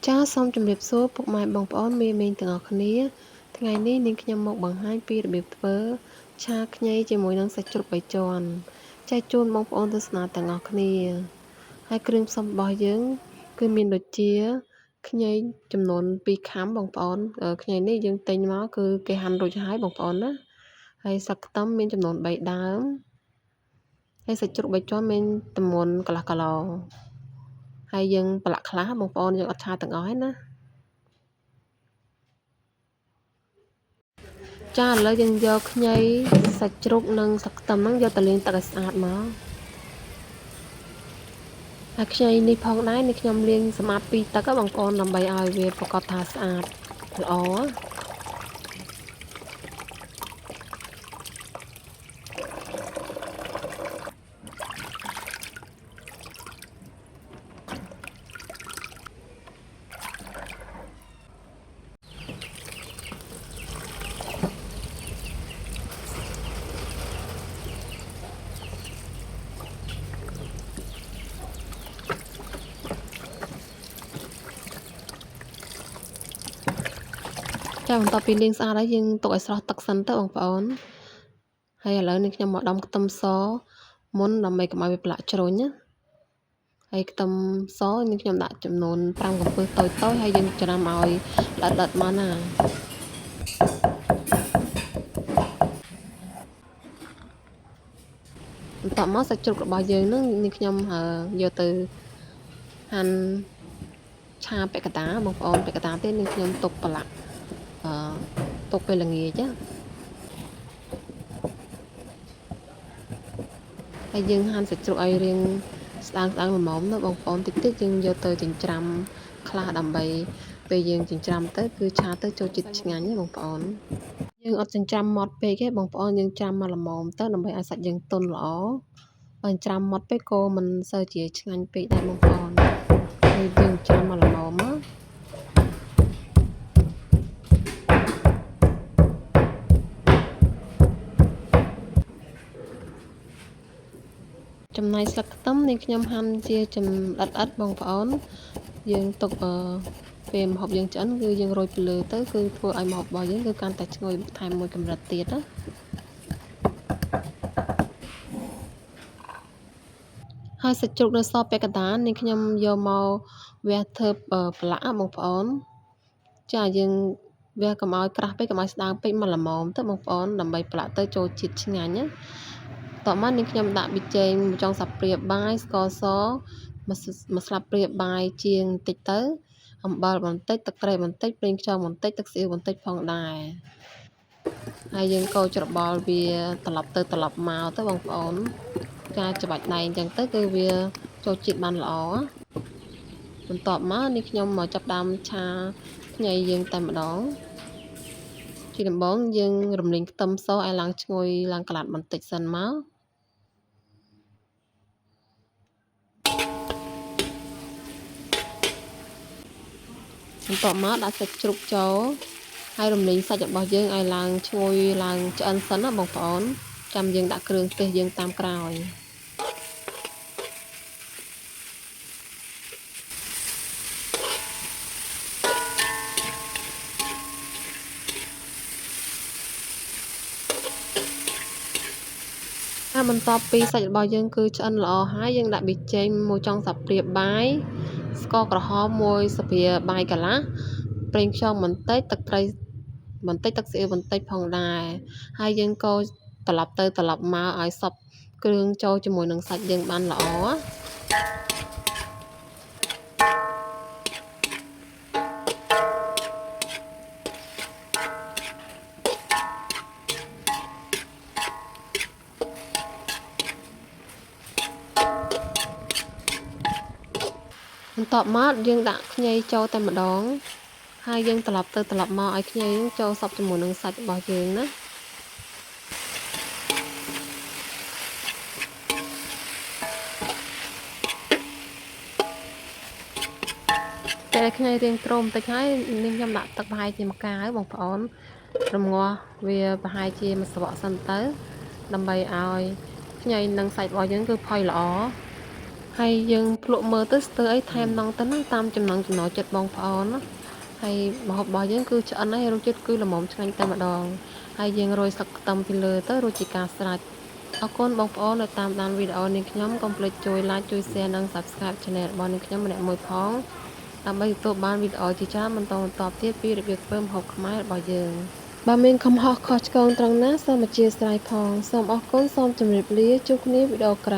ចាសូមជម្រាបសួរពុកម៉ែបងប្អូនមីមីងទាំងអស់គ្នាថ្ងៃនេះនាងខ្ញុំមកបង្ហាញពីរបៀបធ្វើឆាខ្ញីជាមួយនឹងសាច់ជ្រូកបីជាន់ចែកជូនបងប្អូនទស្សនាទាំងអស់គ្នាហើយគ្រឿងផ្សំរបស់យើងគឺមានដូចជាខ្ញីចំនួន2ខាំបងប្អូនខ្ញីនេះយើងទិញមកគឺគេហាន់រួចហើយបងប្អូនណាហើយស្លឹកខ្ទឹមមានចំនួន3ដើមហើយសាច់ជ្រូកបីជាន់មានទម្ងន់កន្លះគីឡូហើយយើងប្រឡាក់ខ្លះបងប្អូនយើងអត់ឆាទាំងអស់ទេណាចាឥឡូវយើងយកខ្ញីសាច់ជ្រូកនិងស្លឹកខ្ទឹមហ្នឹងយកទៅលាងទឹកឲ្យស្អាតមកហើយខ្ញីនេះផងដែរនេះខ្ញុំលាងសម្អាតពីទឹកបងប្អូនដើម្បីឲ្យវាប្រកបថាស្អាតល្អចាបន្ទាប់ពីលាងស្អាតហើយយើងទុកឲ្យស្រស់ទឹកសិនទៅបងប្អូនហើយឥឡូវនេះខ្ញុំមកដំខ្ទឹមសមុនដើម្បីកុំឲ្យវាប្រឡាក់ជ្រុញណាហើយខ្ទឹមសនេះខ្ញុំដាក់ចំនួន5កំពឹសតូចៗហើយយើងច្រាំឲ្យល្អិតៗមកណាបន្ទាប់មកសាច់ជ្រូករបស់យើងនឹងនេះខ្ញុំយកទៅហាន់ឆាពាក់កណ្ដាលបងប្អូនពាក់កណ្ដាលទេនេះខ្ញុំទុកប្រឡាក់ទុកពេលល្ងាចណាហើយយើងហាន់សាច់ជ្រូកឲ្យរាងស្ដើងស្ដើងល្មមណាបងប្អូនតិចតិចយើងយកទៅចិញ្ច្រាំខ្លះដើម្បីពេលយើងចិញ្ច្រាំទៅគឺឆាទៅចូលជាតិឆ្ងាញ់ណាបងប្អូនយើងអត់ចិញ្ច្រាំម៉ត់ពេកទេបងប្អូនយើងច្រាំមកល្មមទៅដើម្បីឲ្យសាច់យើងទន់ល្អបើច្រាំម៉ត់ពេកក៏មិនសូវជាឆ្ងាញ់ពេកដែរបងប្អូនគឺយើងច្រាំមកល្មមណាចំណែកស្លឹកខ្ទឹមនេះខ្ញុំហាន់ជាចម្អិតៗបងប្អូនយើងទុកពេលម្ហូបយើងឆ្អិនគឺយើងរោយពីលើទៅគឺធ្វើឲ្យម្ហូបរបស់យើងគឺកាន់តែឈ្ងុយថែមមួយកម្រិតទៀតណាហើយសាច់ជ្រូកនៅសល់ពាក់កណ្ដាលនេះខ្ញុំយកមកវះធ្វើប្រឡាក់បងប្អូនចាយើងវះកុំឲ្យក្រាស់ពេកកុំឲ្យស្ដើងពេកមកល្មមទៅបងប្អូនដើម្បីប្រឡាក់ទៅចូលជាតិឆ្ងាញ់ណាតមកនេះខ្ញុំដាក់ប៊ីចេងមួយចុងស្លាបព្រាបាយស្ករសមួយស្លាបព្រាបាយជាងបន្តិចទៅអំបិលបន្តិចទឹកត្រីបន្តិចប្រេងខ្យងបន្តិចទឹកស៊ីអ៊ីវបន្តិចផងដែរហើយយើងកូរច្របល់វាត្រឡប់ទៅត្រឡប់មកទៅបងប្អូនការច្បាច់ដៃអញ្ចឹងទៅគឺវាចូលជាតិបានល្អបន្ទាប់មកនេះខ្ញុំមកចាប់ដើមឆាខ្ញីយើងតែម្ដងជាដំបូងយើងរំលីងខ្ទឹមសឲ្យឡើងឈ្ងុយឡើងក្លាត់បន្តិចសិនមកបន្ទាប់មកដាក់សាច់ជ្រូកចូលហើយរំលីងសាច់របស់យើងឲ្យឡើងឈ្ងុយឡើងឆ្អិនសិនណាបងប្អូនចាំយើងដាក់គ្រឿងទេសយើងតាមក្រោយហើយបន្ទាប់ពីសាច់របស់យើងគឺឆ្អិនល្អហើយយើងដាក់ប៊ីចេងមួយចុងស្លាបព្រាបាយស្ករក្រហមមួយស្លាបព្រាបាយកន្លះប្រេងខ្យងបន្តិចទឹកត្រីបន្តិចទឹកស៊ីអ៊ីវបន្តិចផងដែរហើយយើងកូរត្រឡប់ទៅត្រឡប់មកឲ្យសព្វគ្រឿងចូលជាមួយនឹងសាច់យើងបានល្អបន្ទាប់មកយើងដាក់ខ្ញីចូលតែម្ដងហើយយើងត្រឡប់ទៅត្រឡប់មកឲ្យខ្ញីចូលសព្វជាមួយនឹងសាច់របស់យើងណាពេលខ្ញីរៀងទ្រោមបន្តិចហើយនេះខ្ញុំដាក់ទឹកប្រហែលជាមួយកាវបងប្អូនរំងាស់វាប្រហែលជាមួយស្បកសិនទៅដើម្បីឲ្យខ្ញីនិងសាច់របស់យើងគឺផុយល្អ ហើយយើងភ្លក់មើលទៅស្ទើរអីថែមនងទៅណាតាមចំណង់ចំណូលចិត្តបងប្អូនណាហើយម្ហូបរបស់យើងគឺឆ្អិនហើយរសជាតិគឺល្មមឆ្ងាញ់តែម្ដងហើយយើងរោយស្លឹកខ្ទឹមពីលើទៅរួចជាការស្រេចអរគុណបងប្អូនដែលតាមដានវីដេអូនេះខ្ញុំកុំភ្លេចជួយ Like ជួយ Share និង Subscribe Channel របស់នាងខ្ញុំម្នាក់មួយផងដើម្បីទទួលបានវីដេអូជាច្រើនបន្តបន្តទៀតពីរបៀបធ្វើម្ហូបខ្មែររបស់យើងបើមានកំហុសខុសឆ្គងត្រង់ណាសូមអធ្យាស្រ័យផងសូមអរគុណសូមជម្រាបលាជួបគ្នាវីដេអូក្រោយ។